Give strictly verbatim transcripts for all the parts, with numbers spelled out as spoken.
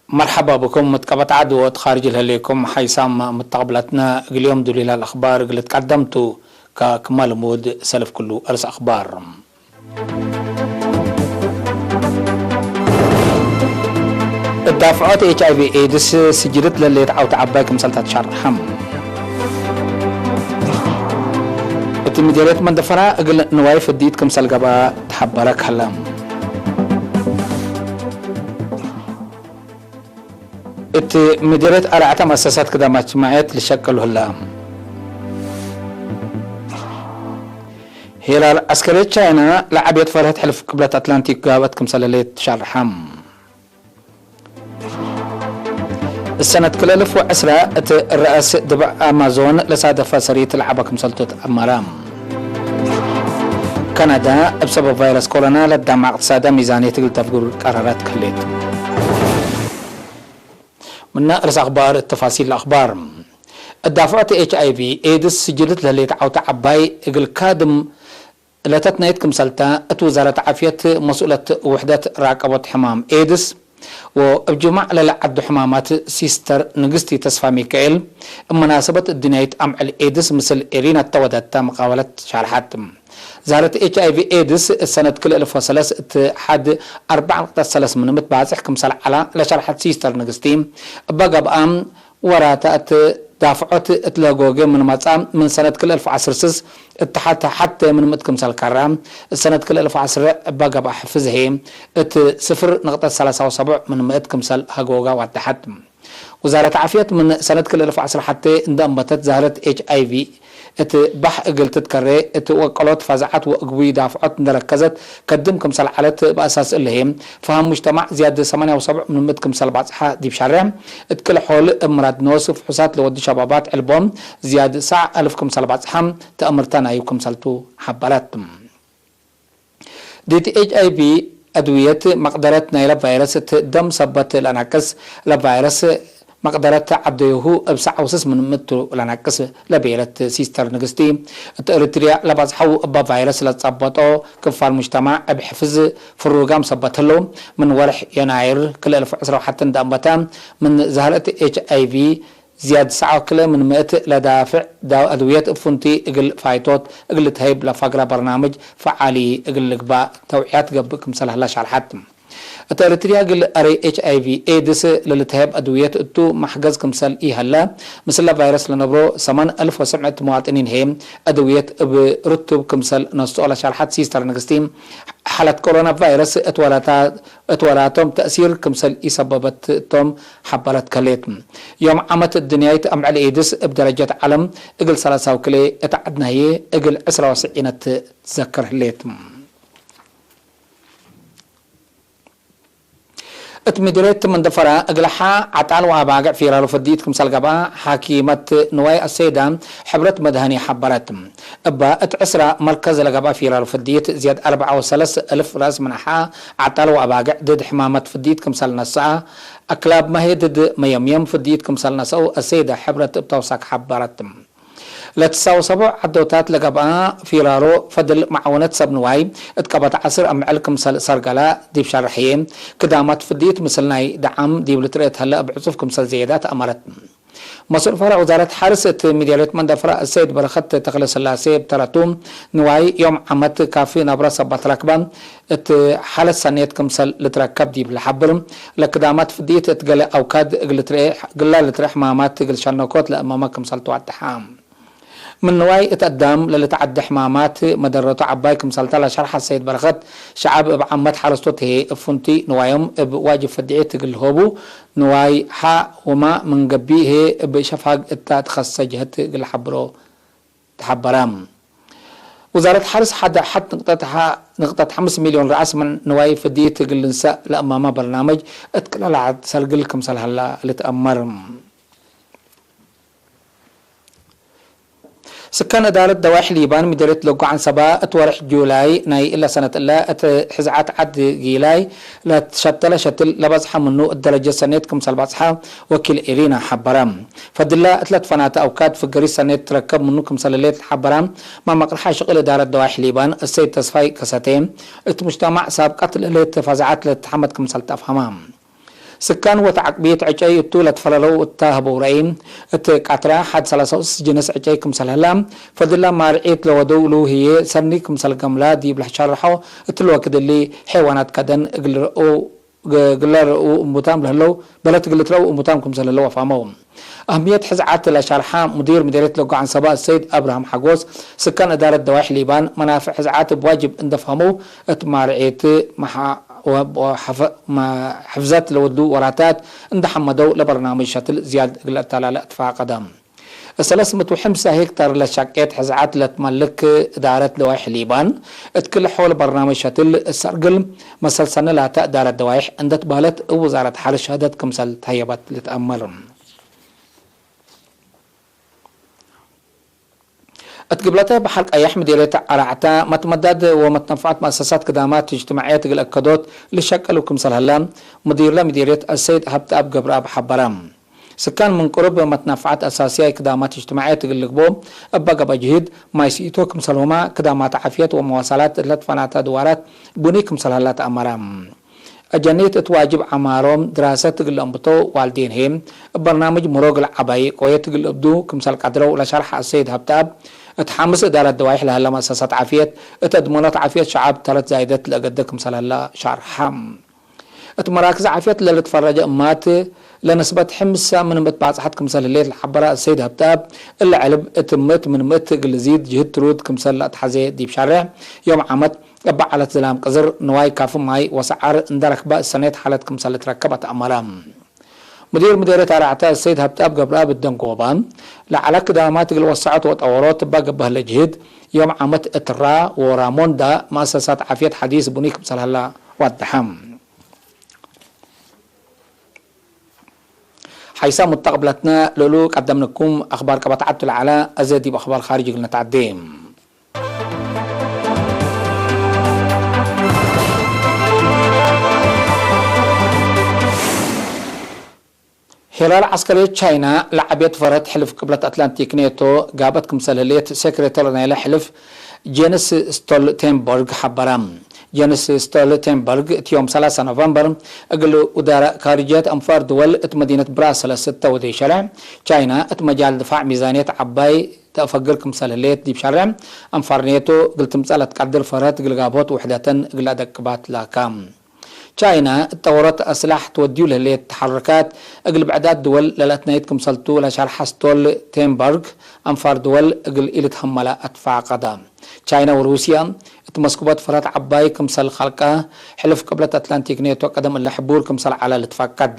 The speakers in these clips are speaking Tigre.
መርሐባ ብኩም። እት ቀበት ዐድ ወእት ካርጅ ለህሌኩም ሓይሳም መተቅብላትና፣ እግል ዮም ዱሊላ ለአክባር እግል ልትቀደም ቱ። ከክመ ልሙድ ሰልፍ ክሉ አርስ አክባር። እት ዳፍዖት ኤች አይ ቪ ኤድስ ስጅልት ለሌት ዐውተ ዐባይ ክምሰልታ ትሻርሐም። እት ምዴርየት መንደፈራ እግል ንዋይ ፍዲት ክምሰል ገብአ ተሐበረ ከለ። እት ምዴርየት አርዐተ መአሰሳት ክዳማት እጅትማዕየት ልሸቅሉ ህለ። ሄላል ዐስከርየት ቻይና ለዐብየት ፈርሀት ሕልፍ ቅብለት አትላንቲክ ጋብአት ክምሰል ህሌት ትሻርሐም። እሰነት ክልኤ እልፍ ወዐስረ እት ረአስ ድበዕ አማዞን ለሳደፈ ሰሪት ለዐበ ክምሰልቱ ተአመረ። ካናዳ እብ ሰበብ ቫይረስ ኮሮና ለትዳማዕ እቅትሳዳ ሚዛንየት እግል ተፍጉር ቀረረት ከሌት። ምነ ርእስ አክባር እት ተፋሲል ለአክባር። እት ዳፍዖት ኤች አይ ቪ ኤድስ ስጅልት ለህሌት ዐውተ ዐባይ እግል ካድም ለተትናይት ክምሰልተ፣ እት ውዛረት ዓፍየት መስኡለት ውሕደት ራቀቦት ሕማም ኤድስ ወእብ ጅማዕ ለለዐዱ ሕማማት ሲስተር ንግስቲ ተስፋ ሚካኤል፣ እብ መናሰበት እድንያይት አምዕል ኤድስ ምስል ኤሪና እተ ወደተ መቃበለት ሻርሐት። ዛረት ኤች አይ ቪ ኤድስ እት ሰነት ክልኤ እልፍ ወሰለስ እት ሐድ አርበዕ ንቅጠት ሰለስ ምን ምእት ባጽሕ ክምሰል ዐላ ለሸርሐት ሲስተር ንግስቲ፣ እበ ገብአ ወራተ እት ዳፍዖት እት ለህጎገ ምን መጽአ፣ ምን ሰነት ክልኤ እልፍ ወዐስር ስስ እት ሐተ ሐቴ ምን ምእት ክምሰል ከራ፣ እት ሰነት ክልኤ እልፍ ወዐስር እበ ገብአ ሕፍዝ ህዬ እት ስፍር ንቅጠት ሰላሳ ወሰቡዕ ምን ምእት ክምሰል ሀጎጋ ዋደሐት። ውዛረት ዓፍየት ምን ሰነት ክልኤ እልፍ ወዐስር ሐቴ እንደ አንበተት ዛህረት ኤች አይ ቪ እት ባሕ እግል ትትከሬ እት ወቀሎት ፋዛዓት ወእግቡይ ዳፍዖት እንደ ረከዘት ከድም ክምሰል ዐለት። በአሳስ እሊ ህዬ፣ ፈሀም ሙጅተማዕ ዝያድ ሰማንያ ወሰቡዕ ምን ምእት ክምሰል ባጽሐ ዲብ ሻሬዕ፣ እት ክል ሖል እብ ምራድ ኖስ ፍሑሳት ለወዱ ሸባባት ዕልቦም ዝያድ ሰዕ አልፍ ክምሰል ባጽሐ ተአምርተ ናዩ ክምሰልቱ ሐበረት። ዲት ኤች አይ ቪ አድውየት መቅደረት ናይለ ቫይረስ እት ደም ሰበት ለአናቅስ፣ ለቫይረስ መቅደረት ዐደዩሁ እብ ሰዕ ወስስ ምን ምእት ቱ ለአናቅስ ለቤለት ሲስተር ንግስቲ፣ እት ኤሪትርያ ለባጽሐው እበ ቫይረስ ለጸበጦ ክፋል ሙጅተማዕ እብ ሕፍዝ ፍሩጋም ሰበት ህለው፣ ምን ወርሕ የናይር ክልኤ እልፍ ወዕስራ ወሐቴ እንደ አንበተ፣ ምን ዛህረት ኤች አይ ቪ ዝያድ ሰዕ ወክልኤ ምን ምእት ለዳፍዕ ዳው አድውየት እብ ፍንቱይ እግል ፋይቶት እግል ልትሀይብ ለፈግረ በርናምጅ ፈዓሊ እግል ልግባእ ተውዕያት ገብእ ክምሰል ሀላ ሻርሐት። እት ኤሪትርያ እግል አርኤ ኤች አይ ቪ ኤድስ ለልትሀየብ አድውየት እቱ መሕገዝ ክምሰል ኢሀለ፣ ምስለ ቫይረስ ለነብሮ ሰማን አልፍ ወሰብዕ ምእት መዋጥኒን ህዬ አድውየት እብ ርቱብ ክምሰል ነስኦ ለሸርሐት ሲስተር ንግስቲ፣ ሓለት ኮሮና ቫይረስ እት ወላታ-፣ እት ወላቶም ተእሲር ክምሰል ኢሰበበት እቶም ሐበረት ከሌት። ዮም ዓመት እድንያይት አምዕል ኤድስ እብ ደረጀት ዐለም እግል ሰላሳ ወክልኤ እት ዐድነ ህዬ እግል ዕስራ ወስዒነ ትዘከር ህሌት። እት ምድርየት መንደፈራ እግል ሐ ዐጣል ወአባግዕ ፊራሩ ፍድይት ክምሰል ገብአ፣ ሐኪመት ንዋይ አሰይዳ ሕብረት መድሀኒ ሐበረት። እበ እት ዕስራ መርከዝ ለገብአ ፊራሩ ፍድይት ዝያድ አርበዓ ወሰለስ እልፍ ረአስ ምን ሐ ዐጣል ወአባግዕ ድድ ሕማመት ፍድይት ክምሰል ነስአ፣ አክላብመ ህዬ ድድ መየምየም ፍድይት ክምሰል ነስአው አሰይዳ ሕብረት እብ ተውሳክ ሐበረት። ለትሳው ሰቦዕ ዐዶታት ለገብአ ፊራሮ ፈድል መዓወነት ሰብ ንዋይ እት ቀበት ዐስር አምዕል ክምሰል ሰርገላ ዲብ ሸርሕ ህዬ፣ ክዳማት ፍድይት ምስል ናይ ደዓም ዲብ ልትርኤ ተህለ እብ ዕጹፍ ክምሰል ዘየዳ ተአመረት። መስኡል ፈረዕ ውዛረት ሐርስ እት ምዴርየት መንደፈራ እሰይድ በረኸት ተክለስላሴ እብ ተረቱ፣ ንዋይ ዮም ዓመት ካፊ ነብረ ሰበት ረክበ፣ እት ሓለት ሰኔት ክምሰል ልትረከብ ዲብ ለሐብር፣ ለክዳማት ፍድይት እት ገሌ አውካድ እግል ልትርኤ፣ እግላ ልትርኤ ሕማማት እግል ሸነኮት ለእመመ ክምሰል ትዋደሐ። ምን ንዋይ እት አዳም ለልትዐደ ሕማማት መደረቱ ዐባይ ክምሰልተ ለሸርሐ ሰይድ በረኸት፣ ሸዐብ እብ ዓመት ሐረስቶት ህዬ እብ ፍንቱይ ንዋዮም እብ ዋጅብ ፍድዒት እግል ልሆቡ፣ ንዋይ ሐ ወማ ምን ገቢእ ህዬ እብ ሸፋግ እታ ትኸሰ ጀህት እግል ለሐብሮ ተሐበረ። ውዛረት ሐርስ ሐድ ሐት ንቅጠት ሐ-፣ ንቅጠት ሐምስ ሚልዮን ረአስ ምን ንዋይ ፍድይት እግል ልንሰእ ለእመመ በርናምጅ እት ክለ ለዐድ ሰርግል ክምሰል ሀላ ልትአመር። ስካን እዳረት ደዋይሕ ሊባን ምደርየት ለጎ ዐንሰባ፣ እት ወርሕ ጁላይ ናይ እለ ሰነት እለ እት ሕዝዓት ዐድ ጊላይ ለትሸተለ ሸትል ለበጽሐ ምኑ እት ደረጀት ሰኔት ክምሰል በጽሐ ወኪል ኤሪና ሐበረ። ፈድላ እት ለትፈናተ አውካድ ፍገሪት ሰኔት ትረከብ ምኑ ክምሰል ህሌት ለሐበረ መመቅርሐ ሽቅል እዳረት ደዋይሕ ሊባን እሰይድ ተስፋይ ከሰቴ፣ እት ሙጅተማዕ ሳብቀት ለህሌት ፋዝዓት ለትትሐመድ ክምሰል ተአፍሀማ። ስካን ወተዐቅቢት ዕጨይ እቱ ለትፈለለው እተ ሀበው ረአይ፣ እት ቃትራ ሐድ ሰላሳ ወስስ ጅንስ ዕጨይ ክምሰል ሀላ፣ ፈድላ ማርዒት ለወደው እሉ ህዬ ሰኒ ክምሰል ገምላ ዲብ ለሸርሖ፣ እትሊ ወክድ እሊ ሐይዋናት ከደን እግል ርኡ፣ እግለ ርኡ እሙታም ለህለው በለት እግል ትረኡ እሙታም ክምሰል ህለው አፋመው። አህምየት ሕዝዓት ለሸርሐ ሙዲር ምዴርየት ለጎ ዐንሰበ አሰይድ አብርሃም ሐጎስ፣ ስካን እዳረት ደዋይሕ ሊባን መናፍዕ ሕዝዓት እብ ዋጅብ እንደ ፈሀመው፣ እት ማርዒት መሓ-፣ ወ-፣ ወሐፈ-፣ መ-፣ ሕፍዘት ለወዱ ወራታት እንደ ሐመደው ለበርናምጅ ሸትል ዝያድ እግል አተላለ አትፋቀደ። ሰለስ ምእት ወሐምሳ ሄክታር ለሻቄት ሕዝዓት ለትመልክ እዳረት ደዋይሕ ሊባን፣ እት ክል ሖል በርናምጅ ሸትል ሰርግል መሰል ሰነ ላተ እዳረት ደዋይሕ እንደ ትበህለት እብ ውዛረት ሐርሽ ሸህደት ክምሰል ተህየበት ልትአመር። እት ግብለተ በሐር ቀየሕ ምዲርየት አራዕተ፣ መትመዳድ ወመትነፈዐት መአሰሳት ክዳማት እጅትማዕየት እግል አከዶት ልሸቀሉ ክምሰል ሀለ፣ ሙዲርለ ምዲርየት አሰይድ ሀብተአብ ገብረአብ ሐበረ። ስካን ምን ቅሩብ መትነፈዐት አሳስያይ ክዳማት እጅትማዕየት እግል ልግቦ እበ ገብአ ጅህድ፣ ማይ ሲኢቶ ክምሰልሁመ፣ ክዳማት ዓፍየት ወመዋሰላት እት ለትፈናተ ድዋራት ቡኒ ክምሰል ሀለ ተአመረ። አጀኒት እት ዋጅብ ዐማሮም ድራሰት እግል ለአንብቶ ዋልዴን ህዬ፣ እብ በርናምጅ ምሮ እግል ዐባይ ቆየት እግል እብዱ ክምሰል ቀድረው ለሸርሐ አሰይድ ሀብተአብ፣ እት ሐምስ እዳረት ደዋይሕ ለሀለ መአሰሳት ዓፍየት፣ እት አድመኖት ዓፍየት ሸዐብ ተረት ዛይደት ለአገደ ክምሰል ሀለ ሸርሐ። እት መራክዝ ዓፍየት ለልትፈረጀ እማት ለንስበት ሕምሳ ምን ምእት ባጽሐት ክምሰል ህሌት ለሐበረ አሰይድ ሀብተአብ፣ እለ ዕልብ እት ምእት ምን ምእት እግል ልዚድ ጅህድ ትሩድ ክምሰል ለአትሐዜ ዲብ ሸሬሕ ዮም ዓመት እበ ዐለት ዝላም ቅዝር፣ ንዋይ ካፊ ማይ ወሰዓር እንደ ረክበ፣ እሰኔት ሓለት ክምሰል ልትረከብ አትአመረ። ሙዲር ምዴርየት አራዕተ አሰይድ ሀብተአብ ገብረአብ እት ደንጎበ፣ ለዐለ ክዳማት እግል ወሰዐት ወጠወሮት እበ ገብአ ህለ ጅህድ፣ ዮም ዓመት እት ራ ወራሞንዳ መአሰሳት ዓፍየት ሐዲስ ቡኒ ክምሰል ሀለ ወደሐ። ሐይሳም ሙተቅብለትነ ለእሉ ቀደምንኩም አክባር ቀበት ዐቱ ለዐለ፣ አዜ ዲብ አክባር ካርጅ እግል ነትዐዴ። ሄራር ዐስከርየት ቻይና ለዐቤት ፈረት ሕልፍ ቅብለት አትላንቲክ ኔቶ ጋብአት ክምሰል ህሌት ሴክሬተር ናይለ ሕልፍ ጄንስ ስቶልቴንበርግ ሐበረ። ጄንስ ስቶልቴንበርግ እት ዮም ሰላሳ ኖቨምበር እግል ውዛረ ካርጅየት አንፋር ድወል እት መዲነት ብራሰለስ እተ ወዴ ሸርዕ፣ ቻይና እት መጃል ድፋዕ ሚዛንየት ዐባይ ተአፈግር ክምሰል ህሌት ዲብ ሸርዕ፣ አንፋር ኔቶ እግል ትምጸእ ለትቀድር ፈረት እግል ጋብሆት ውሕደተን እግል አደቅባት ላካ። ቻይና እት ጠወሮት አስላሕ ትወድዩ ለህሌት ተሐረካት እግል ብዕዳት ድወል ለለአትናይት ክምሰልቱ ለሸርሐ ስቶልቴንበርግ፣ አንፋር ድወል እግል ኢልትሀመለ አትፋቀደ። ቻይና ወሩስያ እት መስኩበት ፈረት ዐባይ ክምሰል ከልቀ፣ ሕልፍ ቅብለት አትላንቲክ ኔቶ ቀደም እለ ሕቡር ክምሰል ዐለ ልትፈቀድ።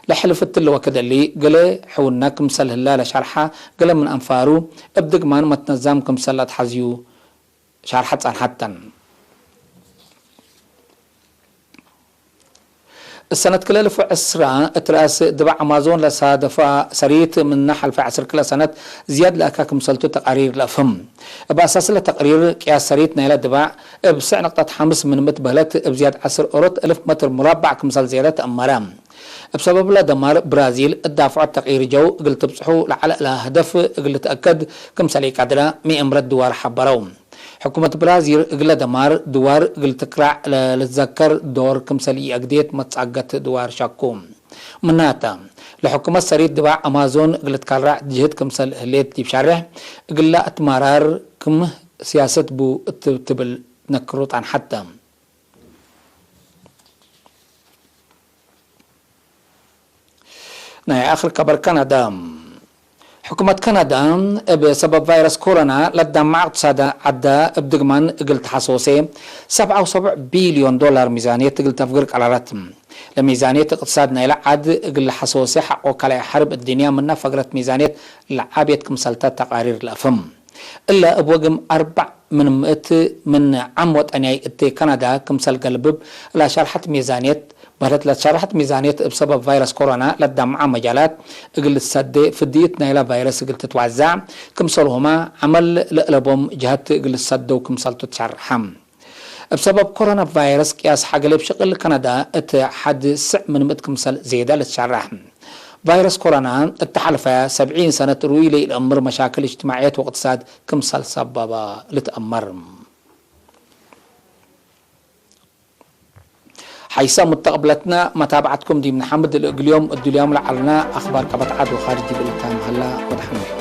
ለሕልፍ እትሊ ወክድ እሊ፣ ገሌ ሕውነ ክምሰል ህለ ለሸርሐ፣ ገሌ ምን አንፋሩ እብ ድግማን መትነዛም ክምሰል ለአትሐዝዩ ሻርሐት ጸንሐት ተን። እሰነት ክለ እልፍ ወዕስራ እት ረአስ ድባዕ አማዞን ለሳደፈ ሰሪት፣ ምነ ሐልፈ ዐስር ክለ ሰነት ዝያድ ለአካ ክምሰልቱ ተቃሪር ለአፍህም። እብ አሳስለ ተቅሪር፣ ቅያስ ሰሪት ናይለ ድባዕ እብ ስዕ ነቅጠት ሐምስ ምን ምእት በህለት፣ እብ ዝያድ ዐስር ኦሮት እልፍ መትር ሙራባዕ ክምሰል ዜደት አመረ። እብ ሰበብለ ደማር ብራዚል እት ዳፍዖት ተቅሪር ጀው እግል ትብጽሑ ለዐለ እለ ህደፍ እግል ልትአከድ ክምሰል ኢቀድረ ሚ እምረት ድዋር ሐበረው። ሕኩመት ብራዚል እግለ ደማር ድዋር እግል ትክራዕ ለልትዘከር ዶር ክምሰል ኢአግዴት መትጻገት ድዋር ሸኩ። ምናተ፣ ለሕኩመት ሰሪት ድባዕ አማዞን እግል ትከራዕ ጅህድ ክምሰል ህሌት ዲብ ሸሬሕ፣ እግለ አትማራር ክም ስያሰት ቡ እት ትብል ትነክሩ ጸንሐተ። ናይ አክር ከበር ከናዳ። ሕኩመት ከናዳ፣ እብ ሰበብ ቫይረስ ኮሮና ለዳመዐ እቅትሳድ ዐዳ እብ ድግማን እግል ተሐሶሴ፣ ሰብዓ ወሰቡዕ ቢልዮን ዶላር ሚዛንየት እግል ተፍግር ቀረረት። ለሚዛንየት እቅትሳድ ናይለ ዐድ እግል ለሐሶሴ ሐቆ ካልኣይ ሐርብ እድንያ ምነ ፈግረት ሚዛንየት ለዓቤት ክምሰልተ ተቃሪር ለአፍህም። እለ እብ ወግም አርበዕ ምን ምእት ምን ዓም ወጠንያይ እት ከናዳ ክምሰል ገልብብ ለሸርሐት ሚዛንየት በህለት። ለትሸረሐት ሚዛንየት እብ ሰበብ ቫይረስ ኮሮና ለዳምዓ መጃላት እግል ልትሰዴ፣ ፍድይት ናይለ ቫይረስ እግል ትትዋዛዕ ክምሰልሁመ ዐመል ለእለቦም ጀሀት እግል ልትሰደው ክምሰልቱ ትሸርሐ። እብ ሰበብ ኮሮና ቫይረስ ቅያስ ሐገሌ እብ ሽቅል ከናዳ እት ሐድ ስዕ ምን ምእት ክምሰል ዜደ ልትሸረሕ። ቫይረስ ኮሮና እት ሐልፈ ሰብዒን ሰነት ርኡይ ለኢለአምር መሻክል እጅትማዕየት ወእቅትሳድ ክምሰል ሰበበ ልትአመር። ሐይሰ ሙተቅብለትነ መታብዐትኩም ዲብ ነሐምድ፣ ለእግል ዮም እድልዮም ለዐልነ አክባር ቀበት ዐድ ወካርጅ ዲብ እልታም ሀላ። ወደሐን።